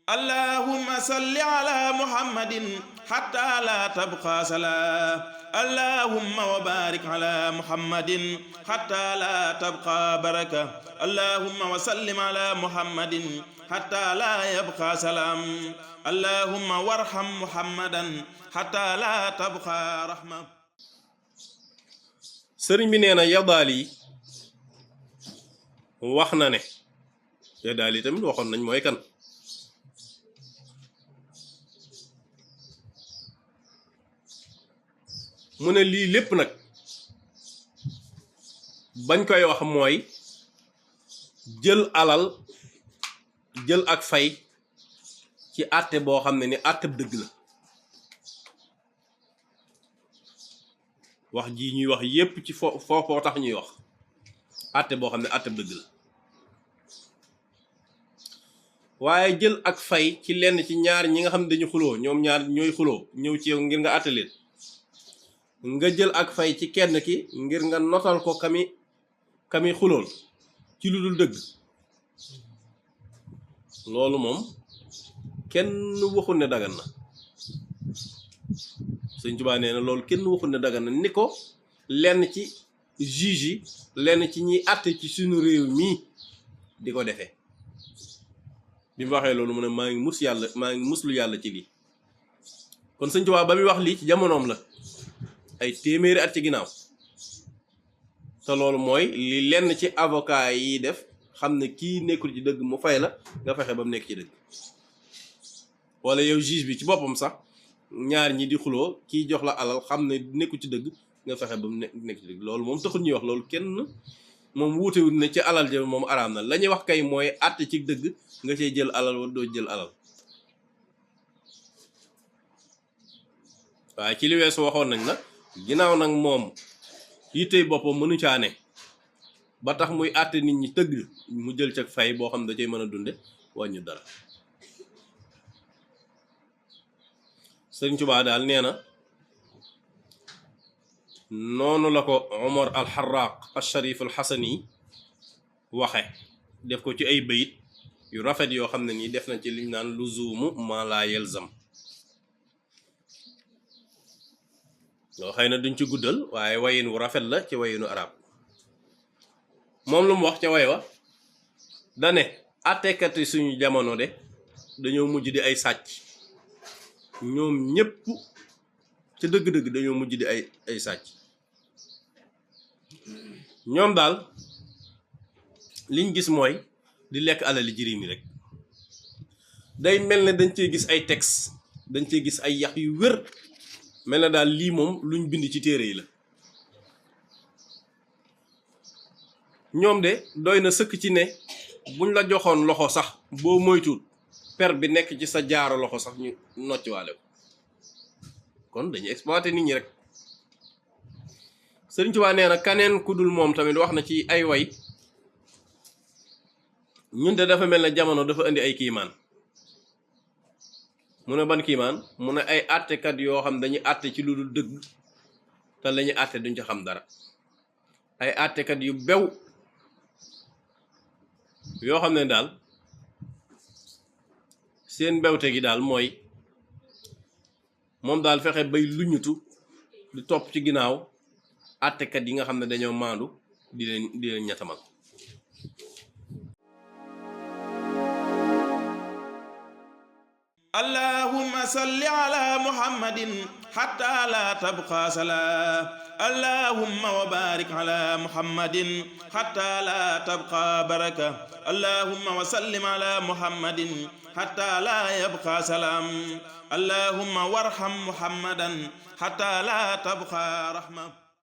اللهم صل على محمد حتى لا تبقى صلاة اللهم وبارك على محمد حتى لا تبقى بركة اللهم وسلم على محمد حتى لا يبقى سلام اللهم وارحم محمدا حتى لا تبقى رحمة. sëriñ bi nee na Yadaali wax na ne Yadaali tamit waxoon nañ mooy kan. mu ne lii lépp nag bañ koy wax mooy jël alal jël ak fay ci àtte boo xam ne ni àtte dëgg la. wax ji ñuy wax yépp ci foofoo tax ñuy wax àtte boo xam ne àtte dëgg la waaye jël ak fay ci lenn ci ñaar ñi nga xam ne dañu xuloo ñoom ñaar ñooy xuloo ñëw ci yow ngir nga àtte leen nga jël ak fay ci kenn ki ngir nga notal ko kami xulool ci lu dul dëgg loolu moom kenn waxul ne dagan na. Sëñ Tuubaa nee na loolu kenn waxul ne dagan na ni ko lenn ci juge yi lenn ci ñiy àtte ci suñu réew mii di ko defee. bi mu waxee loolu mu ne maa ngi muslu yàlla ci lii kon Sëñ Tuubaa ba muy wax lii ci jamonoom la ay téeméeri at ci ginnaaw te loolu mooy li lenn ci avocat yi def xam ne kii nekkul ci dëgg mu fay la nga fexe ba mu nekk ci dëgg wala yow juge bi ci boppam sax ñaar ñi di xuloo kii jox la alal xam ne nekkul ci dëgg nga fexe ba mu nekk ci dëgg loolu moom taxul ñuy wax loolu kenn moom wuutewut ne ci alal ja moom araam na la ñuy wax kay mooy àtte ci dëgg nga cay jël alal wala doo jël alal. waaye ci li weesu waxoon nañ na ginnaaw nag moom yittey boppam mënu caa ne ba tax muy àtte nit ñi tëgg mu jël ca fay boo xam ne da cay mën a dunde wàññu dara. Sëriñ Tuubaa daal nee na noonu la ko Omar al-Harraq al-Sharif al-Hasani waxe def ko ci ay bayit yu rafet yoo xam ne nii def na ci liñ naan luzumu ma la yelzam loo xëy na duñ ci guddal waaye wayin wu rafet la ci wayinu arab moom lu mu wax ca way wa dane àttekat yi suñu jamono de dañoo mujj di ay sàcc ñoom ñépp ca dëgg-dëgg dañoo mujj di ay sàcc ñoom daal liñ gis mooy di lekk alali jirim yi rek day mel ne dañ cee gis ay texte dañ cee gis ay yax yu wér mel na daal lii moom luñ bind ci téere yi la ñoom de doy na sëkk ci ne buñ la joxoon loxo sax boo moytuwul per bi nekk ci sa jaaro loxo sax ñu nocciwaale ko kon dañuy exploité nit ñi rek. Sëriñ Tuubaa nee na kaneen ku dul moom tamit wax na ci ay way ñun de dafa mel ne jamono dafa indi ay kiimaan mu ne ban kiimaan mu ne ay àttekat yoo xam dañuy àtte ci lu dul dëgg te lañuy àtte duñ ci xam dara ay àttekat yu bew yoo xam ne daal seen mbewte gi daal mooy moom daal fexe bay luñutu di topp ci ginnaaw àttekat yi nga xam ne dañoo maandu di leen ñettamal. اللهم صل على محمد حتى لا تبقى صلاة اللهم وبارك على محمد حتى لا تبقى بركة اللهم وسلم على محمد حتى لا يبقى سلام اللهم وارحم محمدا حتى لا تبقى رحمة.